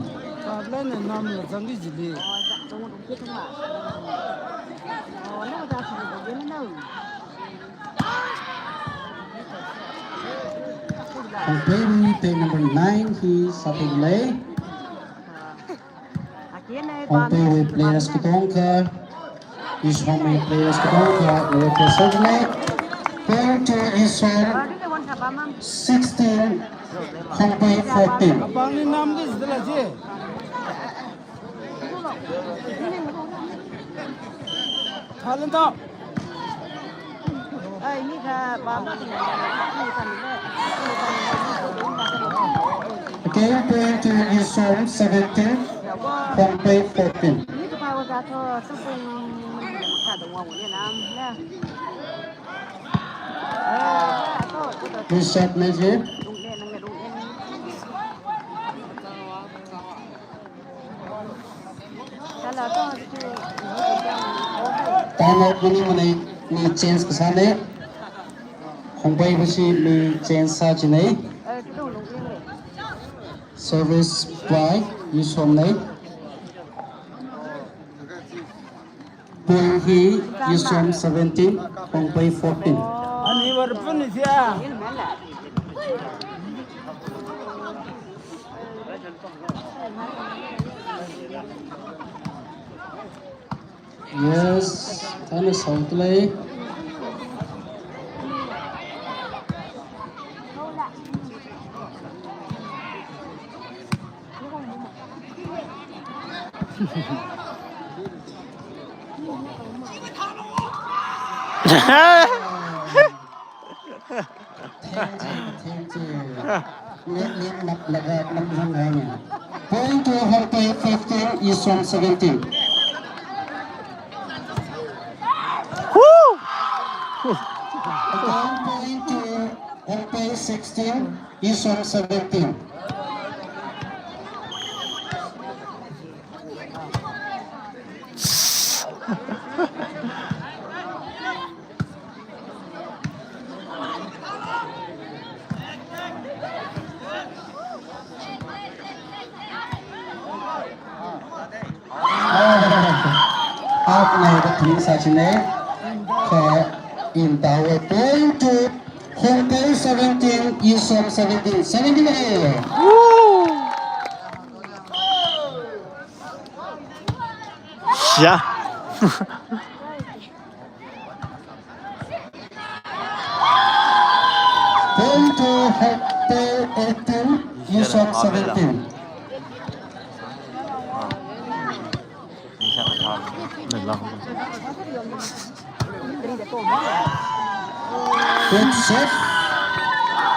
Khongpei wui tag number nine hi sāphalei. Khongpei wui players katongkha, Yishom wui players katongkha, represent lei. Point to Yishom sixteen, Khongpei fourteen. Kapangli nam di zidala ji. Talent up. Again, point to Yishom seventeen, Khongpei fourteen. Please set magic. Time out maningmana, mi change kasāna. Khongpei bashi mi change sāchina. Service by Yishomna. Point hi Yishom seventeen, Khongpei fourteen. Ani warpun sia. Yes, tana sautlei. Thank you, thank you. Let, let, let, let, let, let, let, point to Khongpei fifteen, Yishom seventeen. Woo! Again, point to Khongpei sixteen, Yishom seventeen. Half ngailaga three sāchina. Kha in tawa point to Khongpei seventeen, Yishom seventeen. Seventeen. Woo! Yeah. Point to Khongpei eighteen, Yishom seventeen. Good save.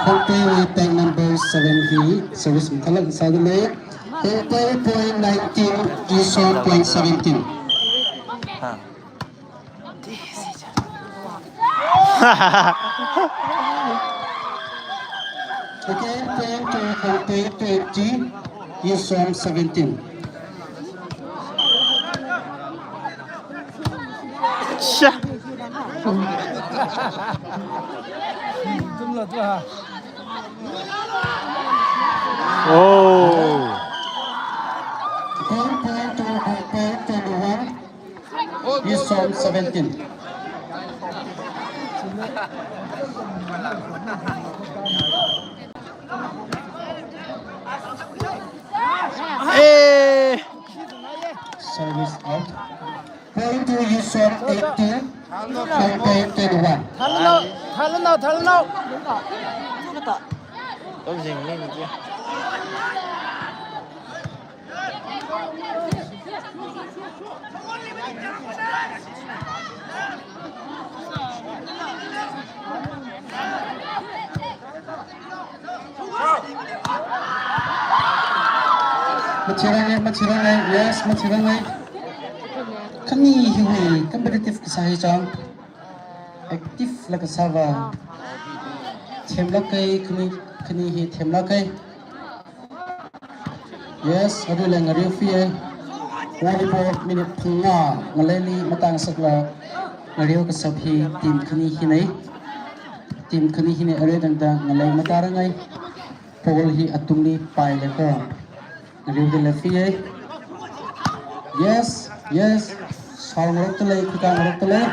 Khongpei wui tag number seven hi service makhalak sādalei. Khongpei point nineteen, Yishom point seventeen. Again, point to Khongpei twenty, Yishom seventeen. Sha. Oh. Again, point to Khongpei twenty-one. Yishom seventeen. Eh. Service out. Point to Yishom eighteen. Khongpei twenty-one. Thalnao, thalnao, thalnao. Mathirang e, mathirang e, yes, mathirang e. Khani hiwui competitive kasā hi chang. Active la kasāva. Themlāk e, khani, khani hi themlāk e. Yes, aruila ngariu fi e. Volleyball minute phangā ngaleili matāngasakla ngariu kasā hi team khani hina. Team khani hina, arui tangda ngalei matārangai. Ball hi atungli pailakha ngariu dala fi e. Yes, yes. Sāngarokta lei, khuikāngarokta lei.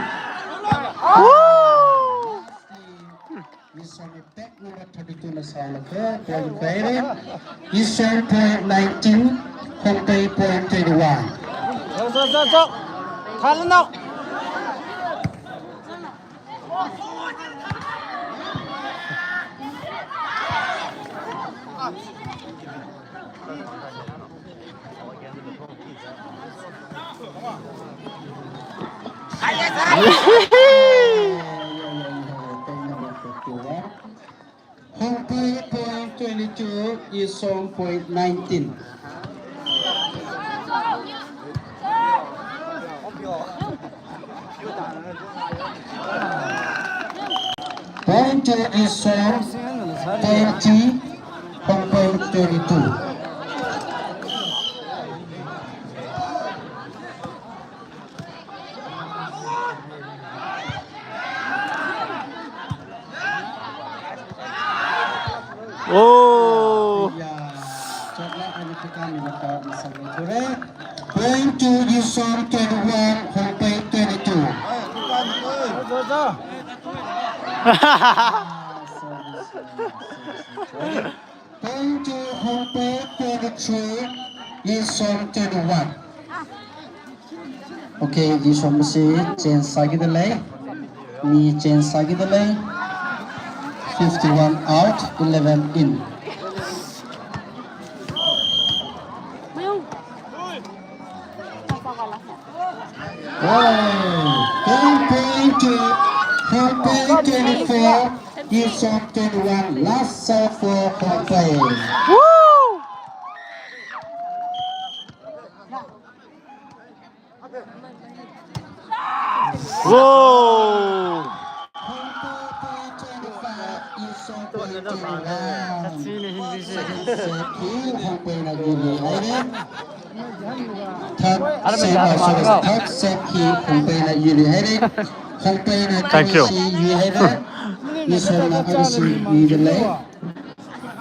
Isom pack number thirty-two na sālakha, point khuire. Isom point nineteen, Hongpei point twenty-one. Zo, zo, zo, zo. Thalanao. Hongpei point twenty-two, Isom point nineteen. Point to Isom, twenty, Hongpei twenty-two. Oh. Point to Isom twenty-one, Hongpei twenty-two. Point to Hongpei twenty-three, Isom twenty-one. Okay, Isom si change sākida lei. Mi change sākida lei. Fifty-one out, eleven in. Wow! Ten point to Hongpei twenty-four, Isom twenty-one, last serve for Hongpei. Woo! Whoa! Third set, uh, sorry, third set hi Hongpeina yuli haira. Hongpeina Thank you. Twenty-three yuli haira. Isomna twenty-three yuli lei.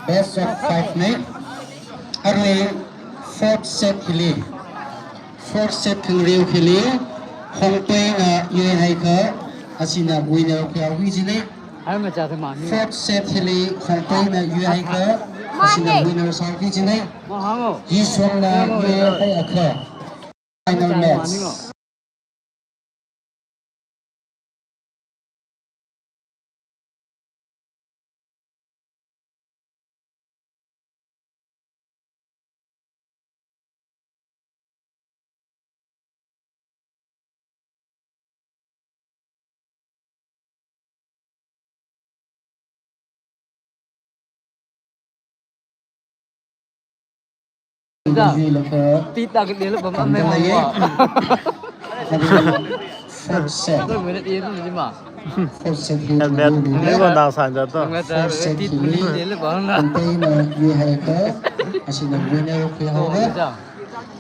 Best of five ne. Arui fourth set hili. Fourth set khangariu hili. Hongpeina yuihaiakha, asina winner khuihaoki jina. Fourth set hili Hongpeina yuihaiakha, asina winner sāhaoki jina. Isomna yuihaiakha, final match. Tita ke dia lepas mana? Fourth set. Fourth set hi. Helmet. Ni ko nang san ja to. Fourth set hi. Hongpeina yuihaiakha, asina winner khuihaowa.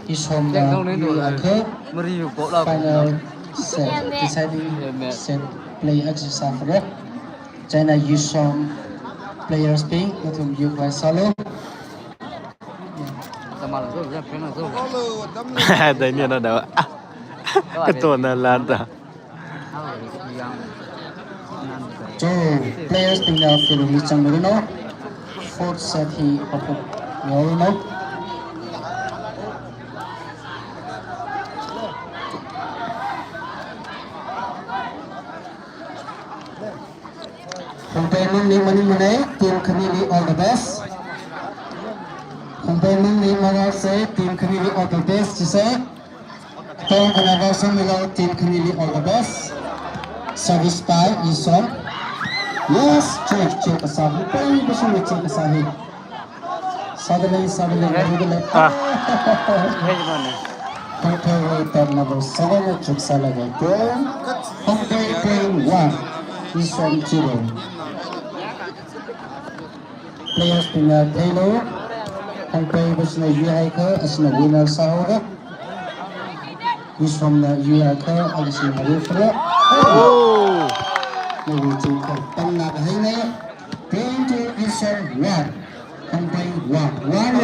Isomna yuihaiakha, final set, deciding set play exercise for it. Chieina Isom players bing, nathum yuikhavai sālu. Dai ni na da. Katona lanta. So, players bingna field li zangmilu. Fourth set hi haophok milu. Hongpei mangli maningmana, team khanili all the best. Hongpei mangli maningmana, team khanili all the best, jisai. Tong khana vāsangmilu, team khanili all the best. Service by Isom. Yes, check, check kasā hi. Hongpei bashing check kasā hi. Sādalei, sādalei, sādalei. Ah. Hey, man. Hongpei tag number seven, chuk sālaga point. Hongpei point one. Isom zero. Players bingna theilu. Hongpei bingna yuihaikha, asina winner sāhaora. Isomna yuihaikha, asina winner sāhaora. Oh! Nawui chingkha pangna kahaina. Point to Isom one. Hongpei one. One.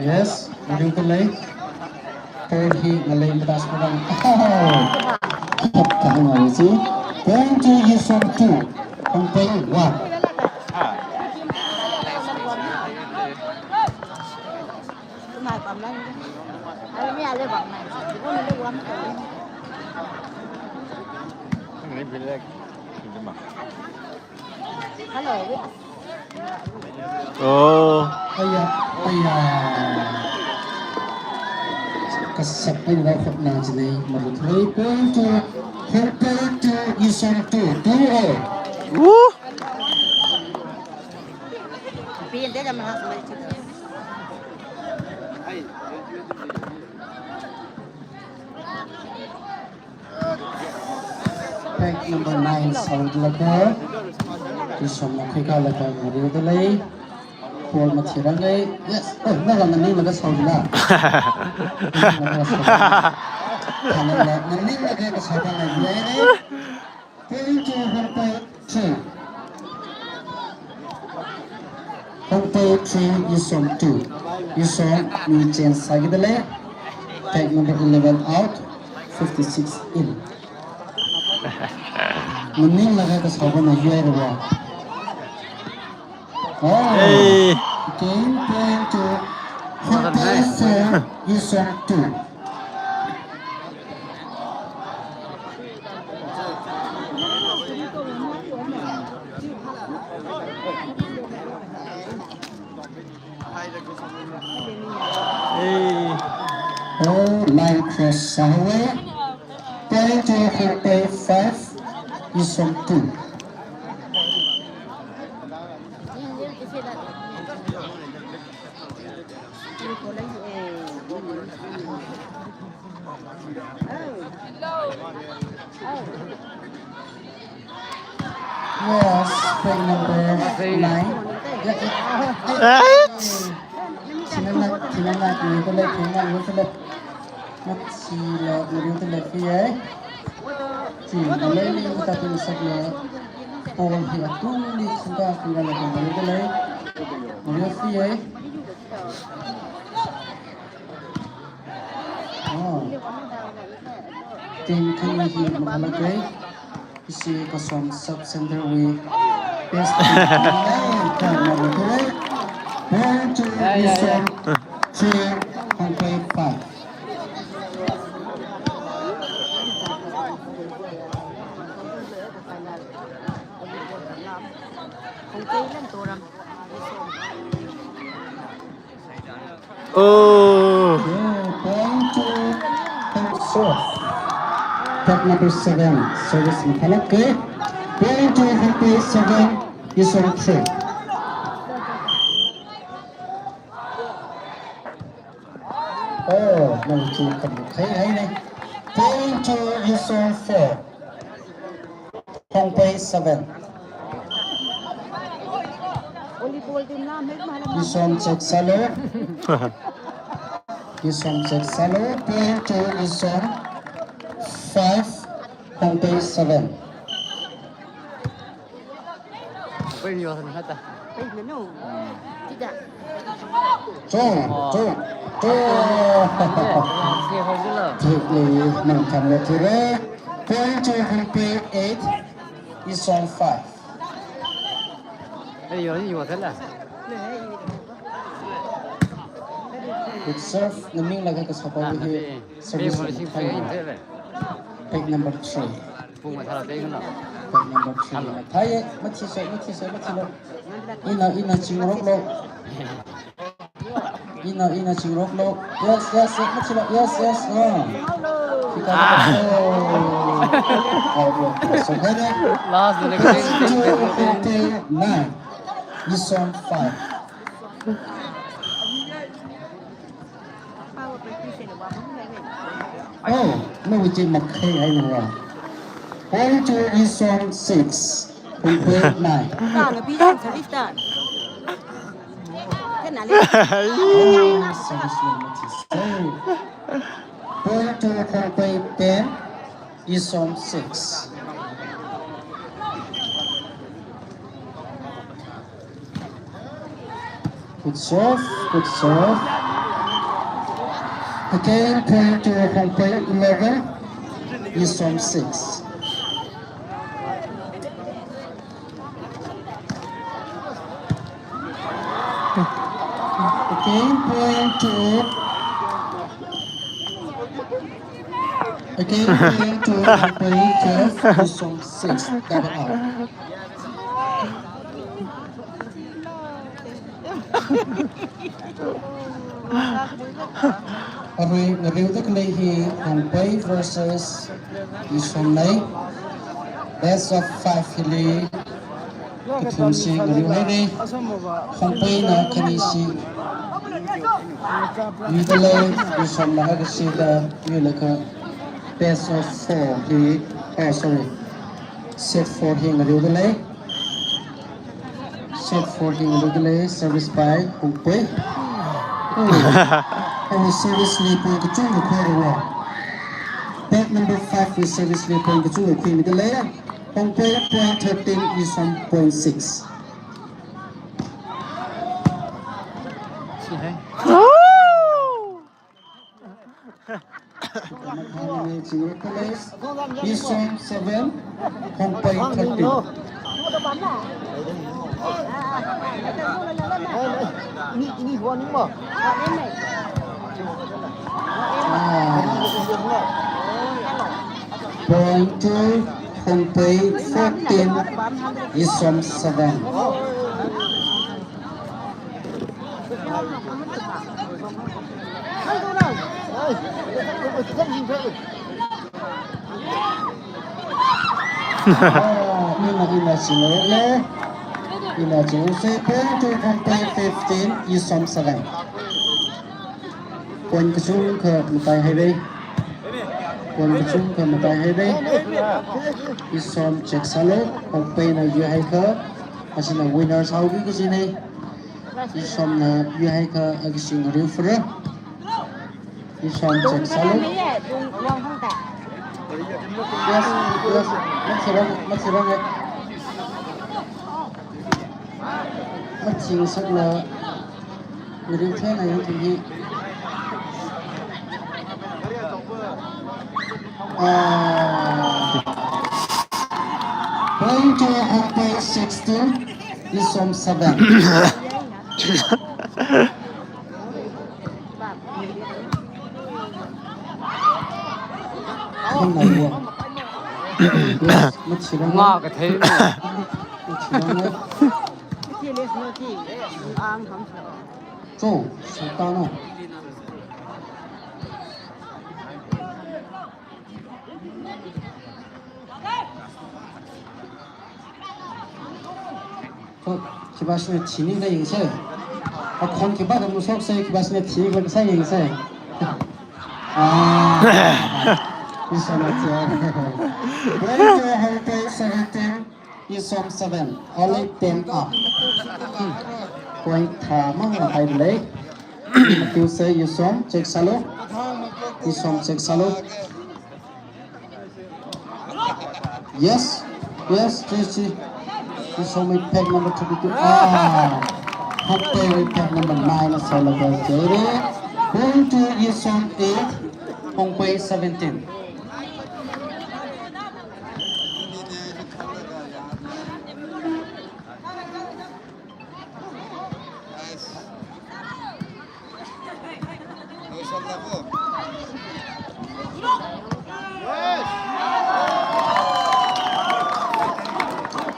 Yes, Mariu Talei. Point hi ngalei matas padang. Kahāng ngai si. Point to Isom two. Hongpei one. Oh. Aya, aya. Kasāpai na khotna jinei, Mariu Talei point two, Hongpei two, Isom two, two all. Woo! Tag number nine, sālaga. Isomna khuikalaga Mariu Talei. Ball mathirang lei. Yes. Oh, naga nganinglaga sāla. Nganinglaga sāla. Nganinglaga kasāpai lei. Point to Hongpei three. Hongpei three, Isom two. Isom mi change sākida lei. Tag number eleven out, fifty-six in. Nganinglaga kasāpai na yuihaira. Oh. Hey. Again, point to Hongpei four, Isom two. Hey. Oh, line cross sāhaowa. Point to Hongpei five, Isom two. Yes, point number nine. Right? Thinana, thinana, Mariu Talei, thinana, Mariu Talei. Mathila, Mariu Talei fiye. Chi, Mariu Talei ni, kata tu sakna. Ball hi atungli sungka sungka la Mariu Talei. Mariu fiye. Oh. Team khani hi mathālāka. Ishi Kasom Sub Center wui best team. Point to Isom three, Hongpei five. Oh. Yeah, point to Hongpei. Tag number seven, service mathālāka. Point to Hongpei seven, Isom three. Oh, nang chi kam khai hai ne. Point to Isom four. Hongpei seven. Isom check sālu. Isom check sālu. Point to Isom five, Hongpei seven. Cho, cho, cho. Thikli, nang khamle thire. Point to Hongpei eight, Isom five. Good serve, nganinglaga kasāpai hi. Service number three. Peg number three. Peg number three. Mathāya, mathi sai, mathi sai, mathilo. Ina, ina chingroklo. Ina, ina chingroklo. Yes, yes, yes, mathilo. Yes, yes. Ah. Oh. Last, the next thing. Nine. Isom five. Oh, no, we take Mackay, I know. Point to Isom six. Point nine. Point to Khongpei ten, Isom six. Good serve, good serve. Again, point to Khongpei eleven, Isom six. Again, point to, again, point to Khongpei twelve, Isom six, double up. Arui ngariuda khalei hi Khongpei versus Isomna. Best of five hili kathumshi ngariuhaira. Khongpeina khanishi yuida lei, Isomna akashida yuilaga best of four hi, oh, sorry, set four hi ngariuda lei. Set four hi ngariuda lei, service by Khongpei. Oh, our service li point kachungkha khuihaira. Pack number five wui service li point kachungkha khuimida lei. Khongpei point thirteen, Isom point six. Isom seven, Khongpei thirteen. Ah. Point to Khongpei fourteen, Isom seven. Ah, ina, ina chingole. Ina chingse, point to Khongpei fifteen, Isom seven. Point kachungkha mataihaira. Point kachungkha mataihaira. Isom check sālu. Khongpeina yuihaikha, ashina winner sāhaoki kajina. Isomna yuihaikha, akashi ngariu fura. Isom check sālu. Yes, yes. Mathirang, mathirang, eh. Mathing sakla. Ngariu thena yang thing hi. Ah. Point to Khongpei sixteen, Isom seven. Khongpei. Yes, mathirang. Nga kathei. Mathirang. Cho, sotano. Cho, khipāshina thini khala yangsa. Akhon khipākha mashoksei, khipāshina thini khala kasā yangsa. Ah. Isomna thia. Point to Khongpei seventeen. Isom seven, only ten up. Point tharā mang matai lei. Matthew say Isom, check sālu. Isom, check sālu. Yes, yes, yes, yes. Isom with pack number thirty-two. Ah, Khongpei with pack number nine, Isom number thirty. Point to Isom eight, Khongpei seventeen.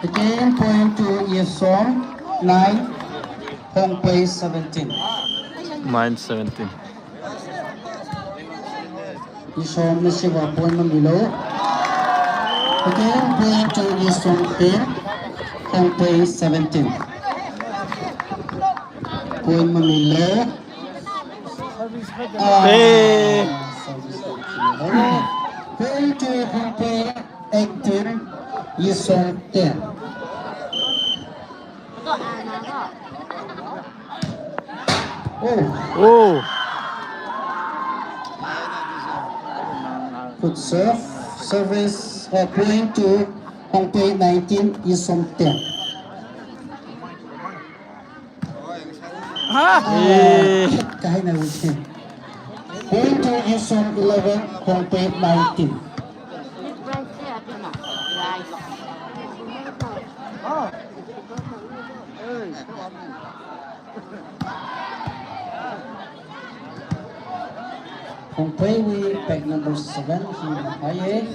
Again, point to Isom nine, Khongpei seventeen. Nine seventeen. Yisom nashiva point mamilo. Again, point to Yisom ten, Hongpei seventeen. Point mamilo. Ah, eh. Service. Point to Hongpei eighteen, Yisom ten. Oh. Oh. Good serve. Service, uh, point to Hongpei nineteen, Yisom ten. Ha? Eh. Kahaina wusi. Point to Yisom eleven, Hongpei nineteen. Hongpeiwui pack number seven, hi hai.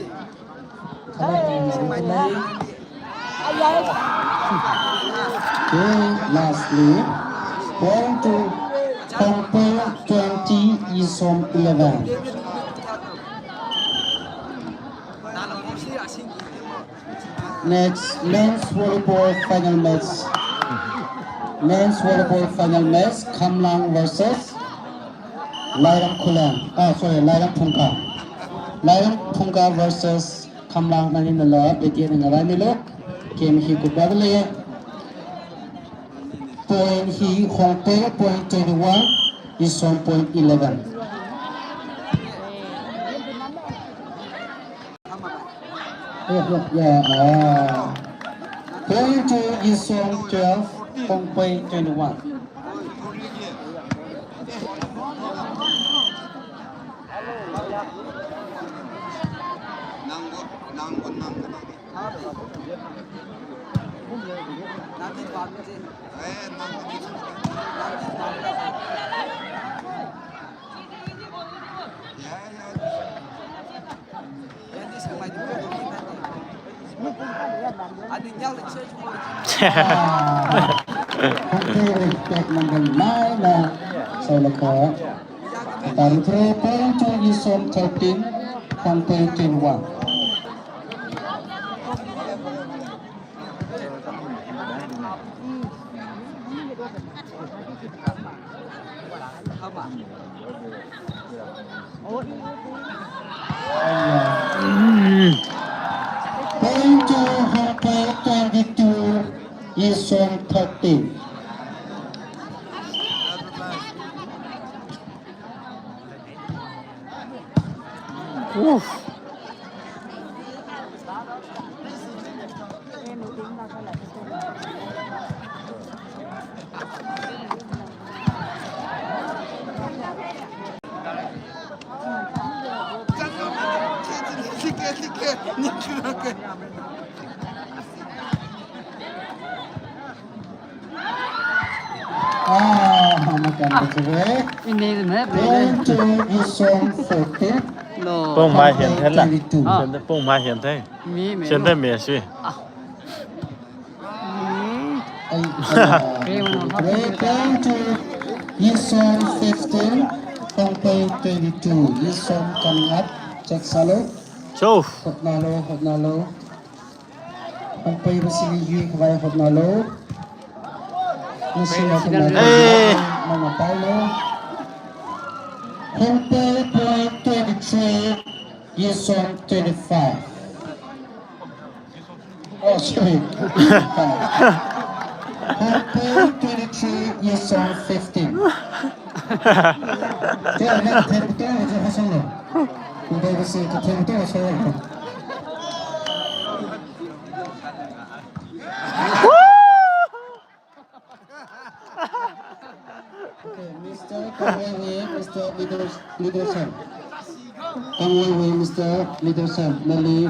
Okay, lastly, point to Hongpei twenty, Yisom eleven. Next, men's volleyball final match. Men's volleyball final match, Khamlang versus Lairam Khullen. Ah, sorry, Lairam Phungka. Lairam Phungka versus Khamlang, naninala betiya ningaraimilo. Game hi kupda lei. Point hi Hongpei point twenty-one, Yisom point eleven. Yeah, yeah, yeah. Ah. Point to Yisom twelve, Hongpei twenty-one. Hongpei pack number nine na, so laka. Twenty-three point to Yisom thirteen, Hongpei twenty-one. Point to Hongpei twenty-two, Yisom thirteen. Oof. Ah, makan betul eh. Ini meh, point to Yisom fourteen. No. Pong mai hian thei la. Twenty-two. Ah. Pong mai hian thei. Mi, mi. Hian thei mi si. Ah. Mi. Ai, ah, point to Yisom fifteen, Hongpei twenty-two. Yisom coming up. Check sālu. Cho. Hotnālu, hotnālu. Hongpei basili yui khavai hotnālu. Nasi na hotnālu. Eh. Mangapailu. Hongpei point twenty-three, Yisom twenty-five. Oh, sorry. Hongpei twenty-three, Yisom fifteen. Kaya na themto na je hasang lo. Hongpei basi ka themto hasang lo. Okay, Mister Kangweiwui, Mister Leader, Leaderson. Kangweiwui, Mister Leaderson. Nali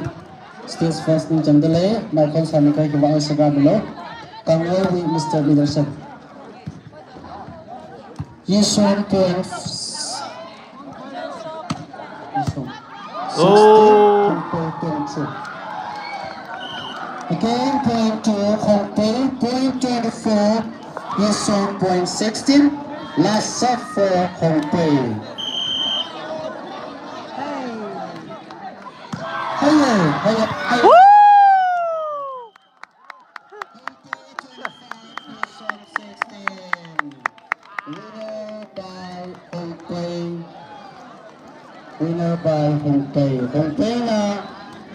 stage first ningchāngda lei, microphone sāmi kai kivang sāga bilo. Kangweiwui, Mister Leaderson. Yisom point. Yisom. Oh. Sixteen point twenty-two. Again, point to Hongpei, point twenty-four. Yisom point sixteen. Last serve for Hongpei. Winner by Hongpei. Winner by Hongpei. Hongpeina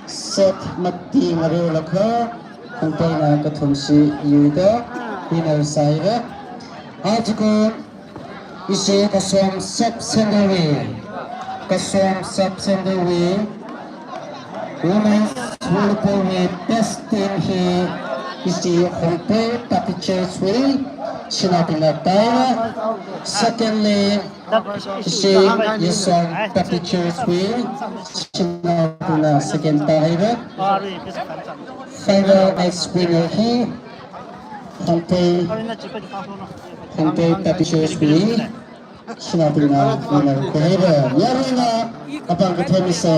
set mati ngareolakha, Hongpeina kathumshi yuida winner sāhaira. Article ishi Kasom Sub Center wui, Kasom Sub Center wui Women's Volleyball wui best team hi ishi Hongpei Baptist Church wui shanaobingna tāhaira. Secondly, ishi Yason Baptist Church wui shanaobingna second tāhaira. Final match winner hi Hongpei, Hongpei Baptist Church wui shanaobingna winner khuihaira. Yaruina apāng kathei misa.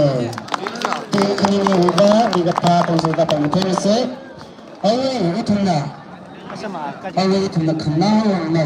Team khani ni uba, ni kaphā tongsa apāng kathei misa. Awe, ithumna. Awe, ithumna khanao